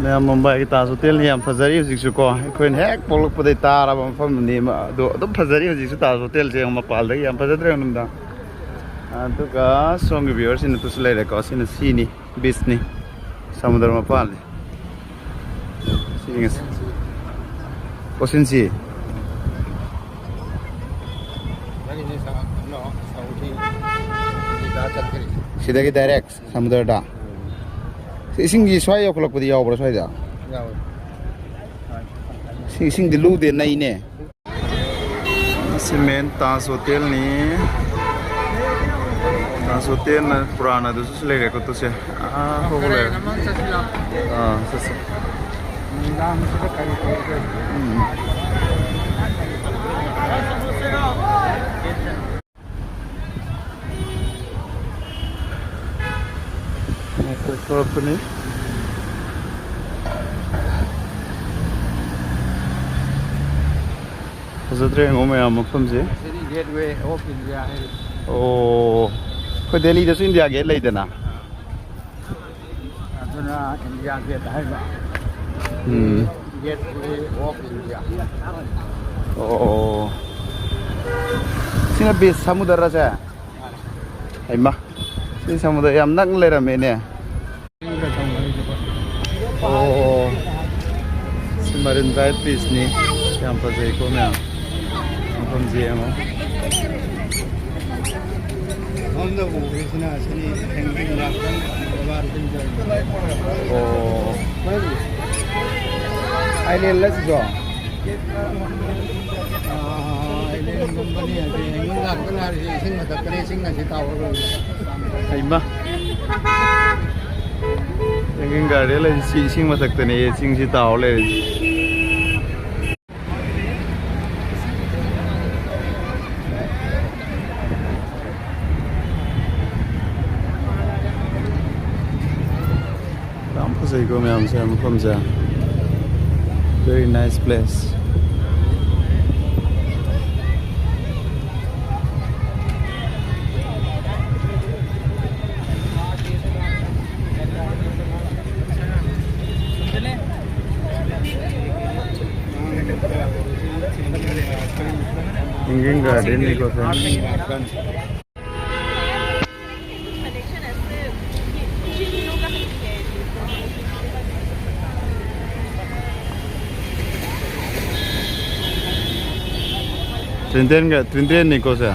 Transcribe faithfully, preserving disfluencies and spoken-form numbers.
ꯃꯌꯥꯝ, ꯃꯨꯝꯕꯥꯏꯒꯤ ꯇꯥꯖ ꯍꯣꯇꯦꯜꯅꯤ, ꯌꯥꯝ ꯐꯖꯔꯤ ꯍꯧꯖꯤꯛꯁꯨ ꯀꯣ꯫ ꯑꯩꯈꯣꯏꯅ ꯍꯦꯛ ꯄꯣꯛꯂꯛꯄꯗꯩ ꯇꯥꯔꯕ ꯃꯐꯝꯅꯤ ꯑꯃ, ꯑꯗꯣ ꯑꯗꯨꯝ ꯐꯖꯔꯤ ꯍꯧꯖꯤꯛꯁꯨ꯫ ꯇꯥꯖ ꯍꯣꯇꯦꯜꯁꯦ ꯌꯦꯡꯉꯣ, ꯃꯄꯥꯟꯗꯒꯤ ꯌꯥꯝ ꯐꯖꯗ꯭ꯔꯦ ꯅꯨꯡꯗꯥꯡ꯫ ꯑꯗꯨꯒ ꯁꯣꯝꯒꯤ ꯚ꯭ꯌꯨꯋꯔꯁꯤꯅ ꯇꯨꯁꯨ ꯂꯩꯔꯦꯀꯣ꯫ ꯁꯤꯅ ꯁꯤꯅꯤ, ꯕꯤꯆꯅꯤ, ꯁꯃꯨꯗ꯭ꯔ ꯃꯄꯥꯟꯅꯤ꯫ ꯁꯤ ꯉꯁꯤ ꯑꯣꯁꯤꯟꯁꯤ꯫ ꯁꯤꯗꯒꯤ ꯗꯥꯏꯔꯦꯛ ꯁꯃꯨꯗ꯭ꯔꯗ꯫ ꯁꯤ ꯏꯁꯤꯡꯒꯤ ꯁ꯭ꯋꯥꯏ ꯌꯧꯈꯠꯂꯛꯄꯗꯤ ꯌꯥꯎꯕ꯭ꯔꯥ ꯁ꯭ꯋꯥꯏꯗ? ꯁꯤ ꯏꯁꯤꯡꯗꯤ ꯂꯨꯗꯦ, ꯅꯩꯅꯦ꯫ ꯁꯤ ꯃꯦꯟ ꯇꯥꯖ ꯍꯣꯇꯦꯜꯅꯤ꯫ ꯇꯥꯖ ꯍꯣꯇꯦꯜꯅ ꯄꯨꯔꯥꯅ ꯑꯗꯨꯁꯨ ꯂꯩꯔꯦꯀꯣ, ꯇꯨꯁꯦ꯫ ꯑꯥ, ꯍꯣ, ꯍꯣ, ꯂꯩꯔꯦ꯫ ꯑꯥ, ꯆꯠꯁꯦ꯫ ꯎꯝ꯫ ꯉꯥꯏꯈꯣ, ꯊꯣꯛꯂꯛꯄꯅꯤ꯫ ꯐꯖꯗ꯭ꯔꯦ ꯌꯦꯡꯉꯣ ꯃꯌꯥꯝ ꯃꯐꯝꯁꯦ꯫ ꯁꯤꯗꯤ Gateway of India ꯍꯥꯏꯔꯤ꯫ ꯑꯣ, ꯑꯩꯈꯣꯏ ꯗꯦꯜꯂꯤꯗꯁꯨ ꯏꯟꯗꯤꯌꯥ ꯒꯦꯠ ꯂꯩꯗꯅ꯫ ꯑꯗꯨꯅ ꯏꯟꯗꯤꯌꯥ ꯒꯦꯠ ꯍꯥꯏꯕ꯫ ꯎꯝ꯫ Gateway of India꯫ ꯑꯣ, ꯁꯤꯅ ꯕꯤꯆ, ꯁꯃꯨꯗ꯭ꯔꯁꯦ? ꯍꯩꯃꯥ, ꯁꯤ ꯁꯃꯨꯗ꯭ꯔ ꯌꯥꯝ ꯅꯛꯅ ꯂꯩꯔꯝꯃꯦꯅꯦ꯫ ꯑꯣ, ꯁꯤ ꯃꯔꯤꯟ ꯗ꯭ꯔꯥꯏꯚ ꯕꯤꯆꯅꯤ꯫ ꯌꯥꯝ ꯐꯖꯩꯀꯣ ꯃꯌꯥꯝ꯫ ꯃꯐꯝꯁꯦ ꯌꯦꯡꯉꯣ꯫ ꯁꯣꯝꯗ ꯎꯔꯤꯁꯤꯅ ꯁꯤꯅꯤ ꯍꯦꯡꯒꯤꯡ ꯒꯥꯔꯗꯦꯟ ꯕꯕꯥ ꯔꯣꯕꯤꯟꯗ꯭ꯔꯒꯤ꯫ ꯑꯣ꯫ ꯑꯥꯏꯂꯦꯟꯂ ꯁꯤꯁꯨ? ꯑꯥ, ꯑꯥꯏꯂꯦꯟꯒꯨꯝꯕꯅꯤ꯫ ꯍꯧꯖꯤꯛ ꯍꯦꯡꯒꯤꯡ ꯒꯥꯔꯗꯦꯟ ꯍꯥꯏꯔꯤꯁꯤ ꯏꯁꯤꯡ ꯃꯊꯛꯇꯅꯤ, ꯏꯁꯤꯡ ꯑꯁꯤ ꯇꯥꯍꯧꯔꯒ꯫ ꯍꯩꯃꯥ꯫ ꯍꯦꯡꯒꯤꯡ ꯒꯥꯔꯗꯦꯟ ꯂꯩꯔꯤꯁꯤ ꯏꯁꯤꯡ ꯃꯊꯛꯇꯅꯦ, ꯆꯤꯡꯁꯤ ꯇꯥꯍꯧ ꯂꯩꯔꯤꯁꯤ꯫ ꯌꯥꯝ ꯐꯖꯩꯀꯣ ꯃꯌꯥꯝꯁꯦ, ꯃꯐꯝꯁꯦ꯫ Very nice place. Hanging garden ꯅꯤꯀꯣ ꯁꯦ꯫ Trinity ꯒ-, Trinity ꯅꯤꯀꯣ ꯁꯦ꯫